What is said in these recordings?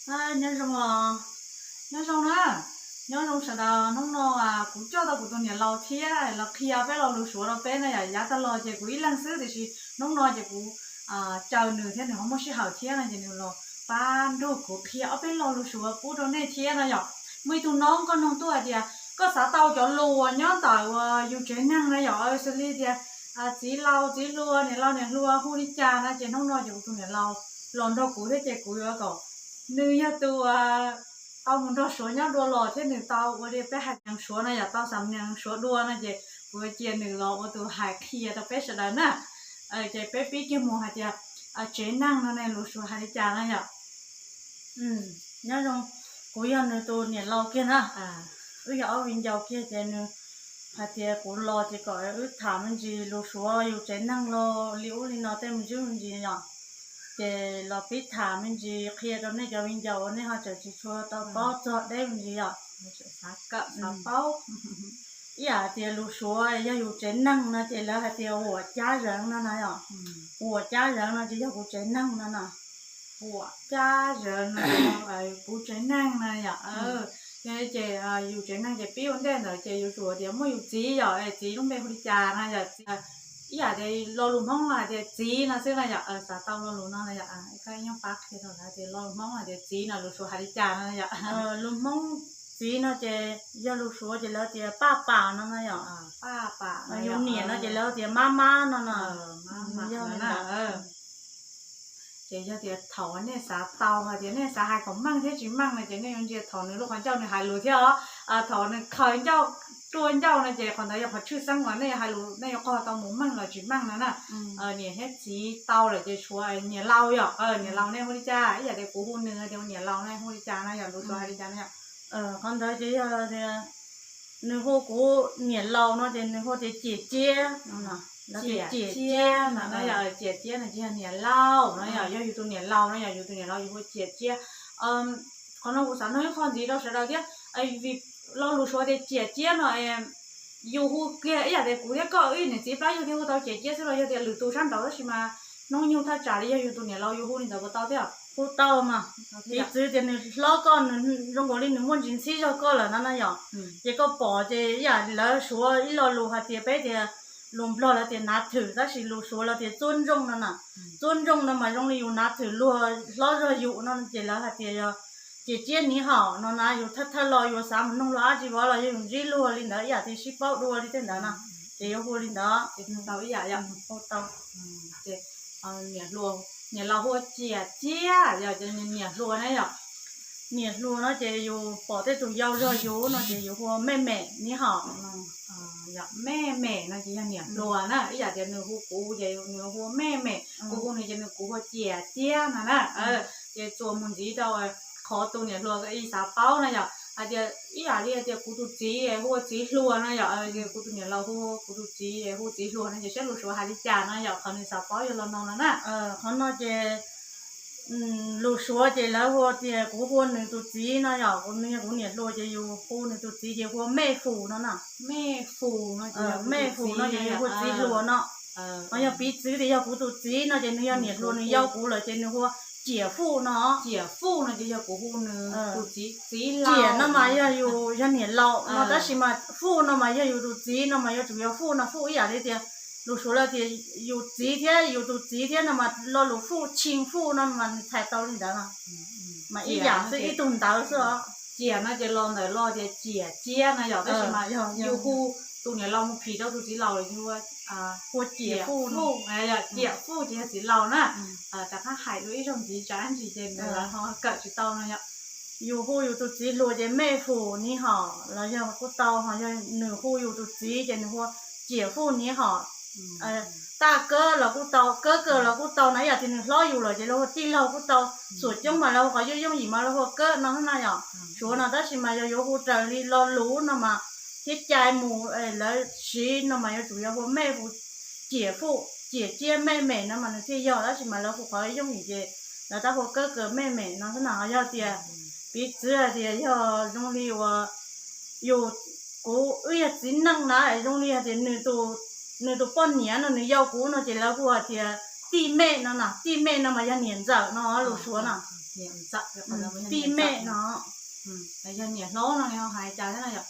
Nyob zoo, nyob zoo na, nyob zoo sawv daws. Hnub no kuv coj tau kuv tus niam laus thiab los qhia peb lo lus Suav rau peb no yom. Yav tag los ces kuv ib leeg xwb, tiam sis hnub no ces kuv caw nws thiab nws ho muaj sij hawm thiab no ces nws los pab nrog kuv qhia ob peb lo lus Suav pub rau nej thiab no yom. Muaj ib tug noob koj noog tuaj hais tias koj xav tau cov lus uas nyob ntawm uas yus tsev neeg na yom, xws li tias txiv laus txiv hluas, niam laus niam hluas hu li cas na, ces hnub no ces kuv tus niam laus los nrog kuv thiab ces kuv yuav kom nws yog tus tau mus nrog Suav nyob dua los thiab nws tau ua li peb hais neeg Suav no yom, tau xam neeg Suav dua no ces kuv yuav cia nws los ua tus hais qhia rau peb sawv daws na. Ces peb pib kiag mus hais tias tsev neeg no ne lus Suav hais li cas na yom. Nyob zoo, kuv yog nws tus niam laus kiag na. Wb yog ob viv ncaus kiag ces nws hais tias kuv los ces kom wb tham me ntsis lus Suav yus tsev neeg los li ub li no tej me ntsis me ntsis yom. Ces los pib tham me ntsis qhia rau nej cov viv ncaus uas nej ho tseem tsis tshua tau paub txog deb me ntsis yom. Ib yam hais tias lus Suav yog yus tsev neeg no ces lawv hais tias 我家人 no na yom. 我家人 no ces yog kuv tsev neeg no na. 我家人 no, kuv tsev neeg no yom. Ces yus tsev neeg ces pib ua ntej ntawd ces yuav tsum tias muaj yus txiv yom, es txiv lub npe hu li cas no yom. Ib yam tias lo lus Hmoob no hais tias txiv no xwb no yom, xav tau lo lus no no yom, koj nyob pab qhia rau lawv tias lo lus Hmoob hais tias txiv no lus Suav hais li cas no yom. Lus Hmoob txiv no ces yog lus Suav ces lawv tias 爸爸 no no yom. 爸爸 no, yus niam no ces lawv tias 妈妈 no no. Ces yog tias thaum nej xav tau hais tias nej xav hais kom meej thiab tsis meej no ces nej yuav ntsia thaum nws lub qhov ncauj nws hais lus thiab os. Thaum nws khaws ncauj ruaj ncauj no ces qhov ntawd yog qhov tshwj xeeb uas nej hais lus nej yuav qog tau mus meej los tsis meej no na. Niam thiab txiv tau lawm ces tshuav niam laus yom. Niam laus nej hu li cas? Ib yam tias kuv hu nws tias niam laus no hu li cas no yom, lus Suav hais li cas no yom? Qhov ntawd ces yog tias nws hu kuv niam laus no ces nws hu tias 姐姐 no, lawv tias 姐姐 no no yom. 姐姐 no ces yog niam laus no yom, yog yus tus niam laus no yom, yus tus niam laus yus hu 姐姐. Qhov no kuv xav nug ib qho ntxiv rau sawv daws thiab, vim lo lus Suav tias 姐姐 no, yus hu kiag ib yam tias kuv thiab koj ib niam txiv plab yug thiaj hu tau 姐姐 xwb los yog tias lwm tus sab nraud tab sis mas hnub nyoog thaj tsam li yog yus tus niam laus yus hu li ntawd puas tau thiab? Hu tau mas. Piv txwv tias nws hlob koj, nws zoo nkaus li nws muaj ntsis ntxhib zog koj lawm no na yom. Ces koj pom ces ib yam lawv Suav ib lo lus hais tias peb tias lus Nplog lawv tias น้าถือ tab sis lus Suav lawv tias 尊重 no na. 尊重 no mas zoo li yus น้าถือ luag hlob zog yus no ces lawv hais tias yog 姐姐 你好 no na. Yus thawj thawj los yus xav mus noog luag dab tsi vov los yog yus ntsib luag li ntawd ib yam tias sib paub dua li tej ntawd na, ces yuav hu li ntawd. Hu tau, niam laus hu 姐姐 yom, niam hluas na yom. Niam hluas no ces yus pom tej tus yau zog yus no ces yus hu 妹妹 你好 no. 妹妹 no ces yog niam hluas na, ib yam tias nws hu kuv ces nws hu 妹妹, kuv hu nws ces nws kuv hu 姐姐 no na. Ces txuas mus ntxiv rau qhov tus niam hluas ib xav paub na yom, hais tias ib yam li hais tias kuv tus txiv hu ua txiv hluas no yom, kuv tus niam laus hu kuv tus txiv hu txiv hluas no ces saib lus Suav hais li cas no yom, qhov nws xav paub yog lo no no na. Qhov no ces lus Suav ces lawv hu tias kuv hu nws tus txiv no yom, kuv, nws yog kuv niam hluas ces yus hu nws tus txiv ces hu ua 妹夫 no na. 妹夫 no ces yog 妹夫 no ces yus hu txiv hluas no. Ho yog piv txwv tias yog kuv tus txiv no ces nws yog niam hluas nws yau kuv lawm ces nws hu ua 姐夫 no. 姐夫 no ces yog kuv hu nws tus txiv, txiv laus. 姐 no mas yog yus yog niam laus no tab sis mas 夫 no mas yog yus tus txiv no mas yuav tsum yog 夫 no, 夫 ib yam li tias lus Suav lawv tias yus txiv thiab yus tus txiv thiab no mas lo lus 父亲, 父 no mas nws txhais tau li ntawd no. Mas ib yam xwb, ib tug ntawv xwb os. 姐 no ces los ntawm lo tias 姐姐 no yom, tab sis mas yus hu tus niam laus mus phim rau tus txiv laus lawm ces hu ua 姐夫, 姐夫 ces yog txiv laus na. Rov qab hais dua ib zaug ntxiv tsam ntsis ces nws ho kawm tsis tau no yom. Yus hu yus tus txiv hluas ces 妹夫 你好 los yog kuj tau, ho yog nws hu yus tus txiv ces nws hu ua 姐夫 你好. 大哥 los kuj tau, 哥哥 los kuj tau na, ib yam tias nws hlob yus lawm ces lawv hu ua tij laug kuj tau. Txhua coob mas lawv hu qhov yooj yooj yim mas lawv hu ua 哥 no xwb na yom. Suav no tab sis mas yog yuav hu raws li lo lus no mas thiab cai mus lawv siv no mas yuav tsum yog hu 妹夫, 姐夫, 姐姐, 妹妹 no mas nws thiaj yog, tab sis mas lawv hu qhov yooj yim ces lawv tab hu ua 哥哥, 妹妹 no xwb na. Ho yog tias piv txwv hais tias yog zoo li uas yus, kuv wb yog txiv neej na, zoo li hais tias nws tus poj niam no nws yau kuv no ces lawv hu hais tias 弟妹 no na, 弟妹 no mas yog niam ntxawm no lus Suav na. Tij mej no. Yog niam hlob no ho hais cas thiab no yom?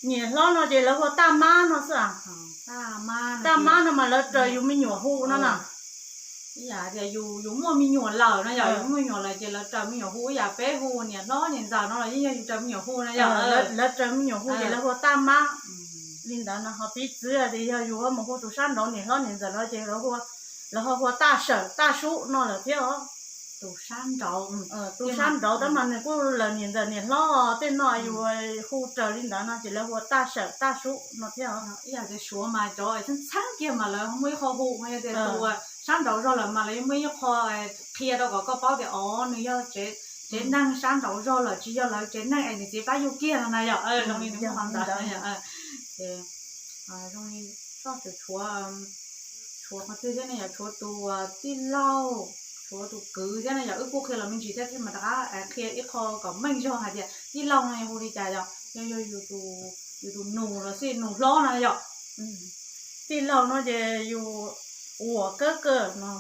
Niam hlob no ces lawv hu ua Taj Mab no xwb. Taj Mab no mas lawv raws yus me nyuam hu no na. Ib yam tias yus muaj me nyuam lawm no yom, yus muaj me nyuam lawm ces lawv raws me nyuam hu, ib yam peb hu niam hlob niam ntxawm no los yeej yog yus raws me nyuam hu na yom. Lawv raws me nyuam hu ces lawv hu ua Taj Mab li ntawd no. Ho piv txwv tias yog yus ho mus hu tus sab nraud niam hlob niam ntxawm no ces lawv ho hu ua Taj Sawm Taj Sub no lawm thiab os. Tus sab nraud, tus sab nraud tab mas nws kuj lawm niam ntxawm niam hlob, tej no yus hu raws li ntawd no ces lawv hu ua Taj Sawm Taj Sub no thiab os. Ib yam tias Suav mas cov txheeb txheeb kiag mas lawv muaj ib qho hu, yog tias tus sab nraud zog lawm mas lawv muaj ib qho qhia rau kom koj paub tias o nws yog tsev neeg sab nraud zog lawm, tsis yog lawv tsev neeg es nws txiv plab yug kiag no na yom. Zoo li nws muaj qhov ntawd. Zoo li toj tshuav, tshuav qhov twg thiab ne yom, tshuav tus tij laug, tshuav tus kwv thiab ne yom. Wb kuj qhia los me ntsis thiab, thiab mas rov qab qhia ib qho kom meej zog hais tias tij laug no yog hu li cas yom, yog yog yus tus nus los xij, nus hlob no yom. Tij laug no ces yus uas kawb kawm no,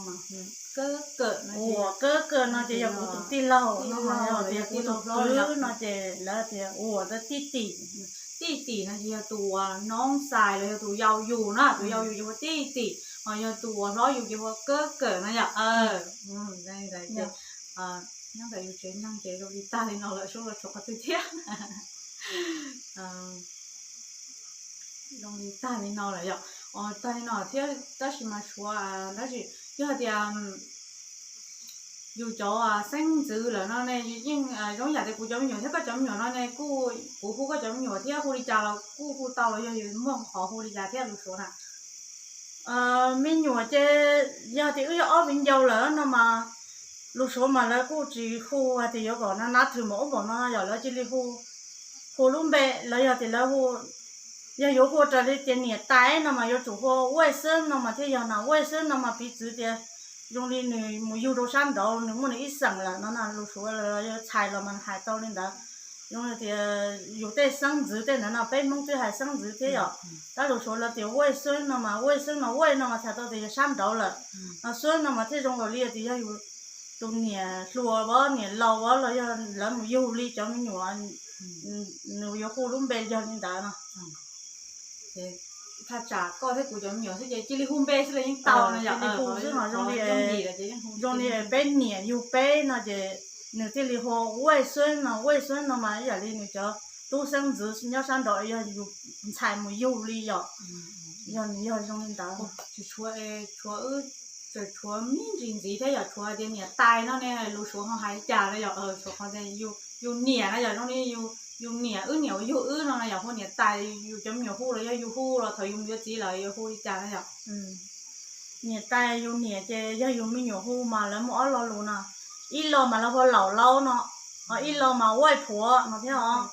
uas kawb kawm no ces yog kuv tus tij laug no, yog tias kuv tus kwv no ces lawv tias uas tij tim. Tij tim no ces yog tus uas noob xais los yog tus yau yus na, tus yau yus ces hu ua tij tim, ho yog tus uas hlob yus ces hu ua kawb kawm no yom. Nyob ntawm yus tsev neeg ces zoo li tag li no lawm, sub los tshuav qhov twg thiab. Zoo li tag li no lawm yom. Tag li no thiab tab sis mas tshuav dab tsi, yog tias yus cov xeeb ntxwv lawm no ne, yeej zoo yam tias kuv cov me nyuam thiab koj cov me nyuam no ne, kuj kuv hu koj cov me nyuam thiab hu li cas los kuj hu tau los yog yus muaj qhov hu li cas thiab lus Suav na? Me nyuam ces yog tias wb yog ob viv ncaus lawm no mas lus Suav mas lawv kuj tsis hu hais tias yuav kom na nab thwm npaum ub npaum no yom, lawv cia li hu, hu lub npe, lawv yog tias lawv hu, yog yuav hu raws li tias niam tais no mas yuav tsum hu ua ej xwb no mas thiaj yog na, ua ej xwb no mas piv txwv tias zoo li nws mus yug rau sab nraud, nws muaj nws ib xeem lawm no na, lus Suav los yog txhais los mas hais tau li ntawd. Zoo li tias yus tej xeeb ntxwv tej ntawd no, peb Hmoob twb hais xeeb ntxwv thiab yom. Tab lus Suav lawv tias ua ej xwb no mas, ua ej xwb no, ua ej no mas txhais tau tias yog sab nraud lawm. No xwb no mas thiaj zoo nkaus li tias yog yus tus niam hluas vov niam laus vov los yog lawv mus yug li cov me nyuam, nws yuav hu lub npe yog li ntawd no. Thaj tsam koj thiab kuv cov me nyuam xwb ces cia li hu npe xwb los yeej tau no yom. Hu xwb no zoo li, zoo li peb niam yug peb no ces nws thiaj li hu ua ej xwb no, ua ej xwb no mas ib yam li nws cov tub xeeb ntxwv nyob sab nraud yog yus ntxhais mus yug li yom. Yog nws yog zoo li ntawd. Tsis tshuav, tshuav wb, tseem tshuav me ntsis ntxiv thiab yom, tshuav tias niam tais no ne, lus Suav ho hais li cas no yom. Tshuav qhov tias yus niam no yom, zoo li yus niam, wb niam uas yug wb no no yom, hu niam tais, yus cov me nyuam hu los yog yus hu los thaum yus mus yuav txiv lawm yuav hu li cas no yom. Niam tais yus niam ces yog yus me nyuam hu mas lawv muaj ob lo lus no. Ib lo mas lawv hu ua laum laub no, ho ib lo mas ua ej phuav no thiab os.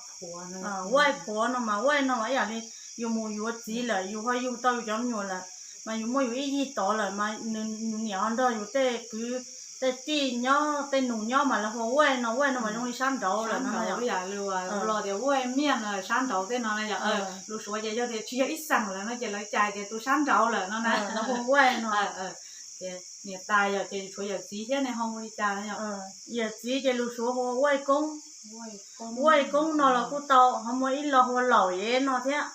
Ua ej phuav no mas ua ej no mas ib yam li yus mus yuav txiv lawm, yus ho yug tau yus cov me nyuam lawm, mas yus muaj yus ib yig tod lawm mas nws niam ho nrog yus tej kwv tej tij nyob, tej nus nyob mas lawv hu ua ej no, ua ej no mas zoo li sab nraud lawm no. Yam li los tias ua ej miaj no sab nraud tej no na yom. Lus Suav ces yog tias tsis yog ib xeem lawm no ces lawv cais tias tus sab nraud lawm no na. Ua ej no. Niam tais yom, ces tshuav yawm txiv thiab ne ho hu li cas no yom? Yawm txiv ces lus Suav hu ua ej koob. Ua ej koob no los kuj tau, ho muaj ib lo hu ua laum yev no thiab.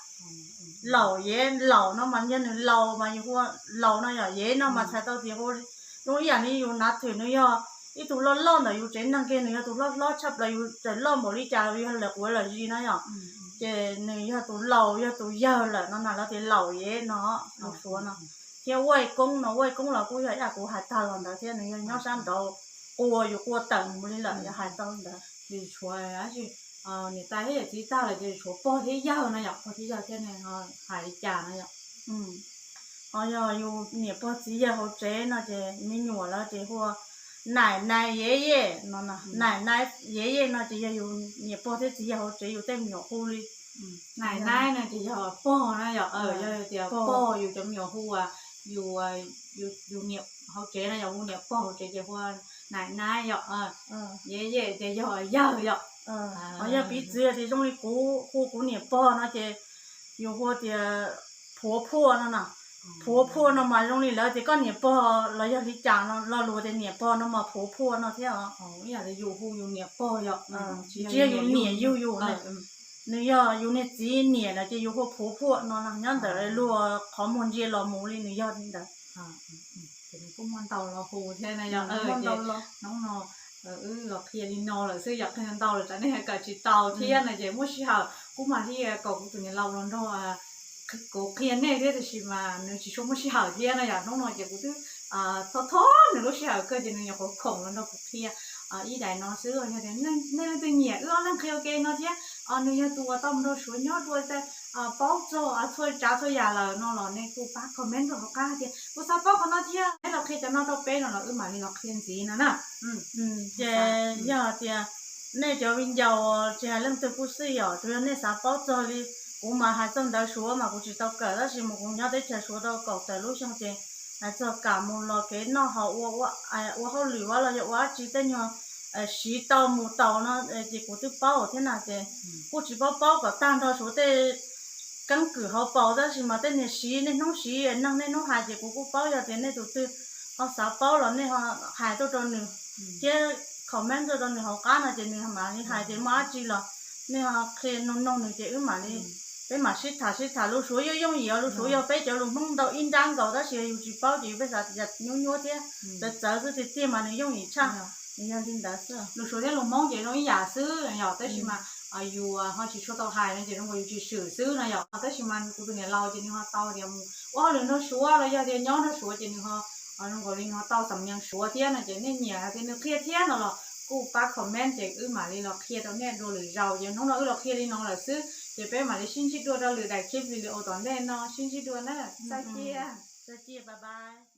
Laum yev, laum no mas yog nws laus mas yus hu ua laus no yom, yev no mas txhais tau tias hu zoo ib yam li yus nav thwm nws yog ib tug loj loj ntawm yus tsev neeg kiag, nws yog tus hlob hlob tshaj plaws, yus txawm loj npaum li cas los yog lawm quav lawm zis no yom, ces nws yog tus laus, yog tus yawg lawm no na, lawv tias laum yev no, lus Suav no. Thiab ua ej koob no, ua ej koob los kuj yog ib yam kuv hais tag los ntawd thiab, nws yog nyob sab nraud, qua yus qua tawm mus li lawm yog hais tau li ntawd. Ces tshuav niam tais thiab yawm txiv tag lawm ces tshuav pog thiab yawg no yom, pog thiab yawg thiab ne ho hais li cas no yom? Ho yog yus niam pog txiv yawg hauv tsev no ces me nyuam lawv ces hu ua naim nais yev yej no, naim nais yev yej no ces yog yus niam pog thiab txiv yawg hauv tsev yus tej me nyuam hu li. Naim nais no ces yog pog na yom, yog tias pog yus cov me nyuam hu, yus niam hauv tsev no yog hu niam pog hauv tsev ces hu ua naim nais yom. Yev yej ces yog yawg yom. Ho yog piv txwv tias zoo li kuv hu kuv niam pog no ces yus hu tias phuav phuaj no na. Phuav phuaj no mas zoo li lawv tias koj niam pog los yog li cas no, lo lus tias niam pog no mas phuav phuaj no thiab os. Ib yam li yus hu yus niam pog yom, tsis yog yus niam yug yus na. Nws yog yus niag txiv niam na ces yus hu phuav phuaj no, nyob ntawm luag qhov muag ntsia los mus li nws yog li ntawd. Ces nws kuj muaj ntau lo hu thiab na yom. Hnub no wb los qhia li no lawm xwb, yog qhia ntau lawm tsam nej kawm tsis tau thiab no ces muaj sij hawm kuv mam li kom kuv tus niam laus los nrog kuv qhia nej thiab, tiam sis mas nws tsis tshua muaj sij hawm thiab no yom. Hnub no ces kuv twb thov thov nws lub sij hawm kawg ces nws nyuam qhuav khoom los nrog kuv qhia ib daim no xwb. Yog tias nej leej twg nyiam wb ob leeg qhia ua ke no thiab, nws yog tus uas tau mus nrog Suav nyob dua, paub txog txhua tsav txhua yam lawm no los nej kuj pab comment rau hauv qab tias kuv xav paub qhov no thiab, nej los qhia cov no rau peb no los wb mam li los qhia ntxiv no na. Ces yog tias nej cov viv ncaus tsis hais leej twg kuj xij yom, tsuas yog nej xav paub txog li kuv mas hais txog ntawv Suav mas kuv tsis tau kawm, tab sis mas kuv nyob teb chaws Suav tau kaum tawm lub xyoo ces hais txog kam mus los kev noj haus, ua hauj lwm los yog ua dab tsi tej nyuag siv tau mus tau no ces kuv twb paub thiab na. Ces kuj tsis paub paub kom tag nrho Suav tej keeb kwm hauv paus, tab sis mas tej niag siv niaj hnub siv, neeg niaj hnub hais ces kuv kuj paub. Yog tias nej tus twg ho xav paub los nej ho hais tuaj rau nws thiab comment tuaj rau nws hauv qab no ces nws mam li hais tias muaj dab tsi los nej ho qhia noog noog nws ces wb mam li, peb mam sib tham sib tham. Lus Suav yooj yooj yim os, lus Suav yog peb cov lus Hmoob ntau ib nrab nkaus, tab sis yus tsis paub ces yus pheej xav tias nyuab nyuab thiab txawv txawv xwb, tiag tiag mas nws yooj yim tshaj. Yog li ntawd xwb. Lus Suav thiab lus Hmoob ces zoo ib yam xwb yom, tab sis mas yus ho tsis tshua tau hais no ces zoo nkaus yus tsis swm xwb no yom. Tab sis mas kuv tus niam laus ces nws ho tau tias mus ua hauj lwm nrog Suav los yog tias nyob nrog Suav ces nws ho zoo nkaus li nws ho tau xam nyas Suav thiab no ces nej nyiam tias nws qhia thiab no los kuj pab comment ces wb mam li los qhia rau nej dua lwm zaus. Ces hnub no wb los qhia li no lawm xwb ces peb mam li sib ntsib dua rau lwm daim clip video tom ntej no, sib ntsib dua na. Txaj cia, txaj cia, bye bye.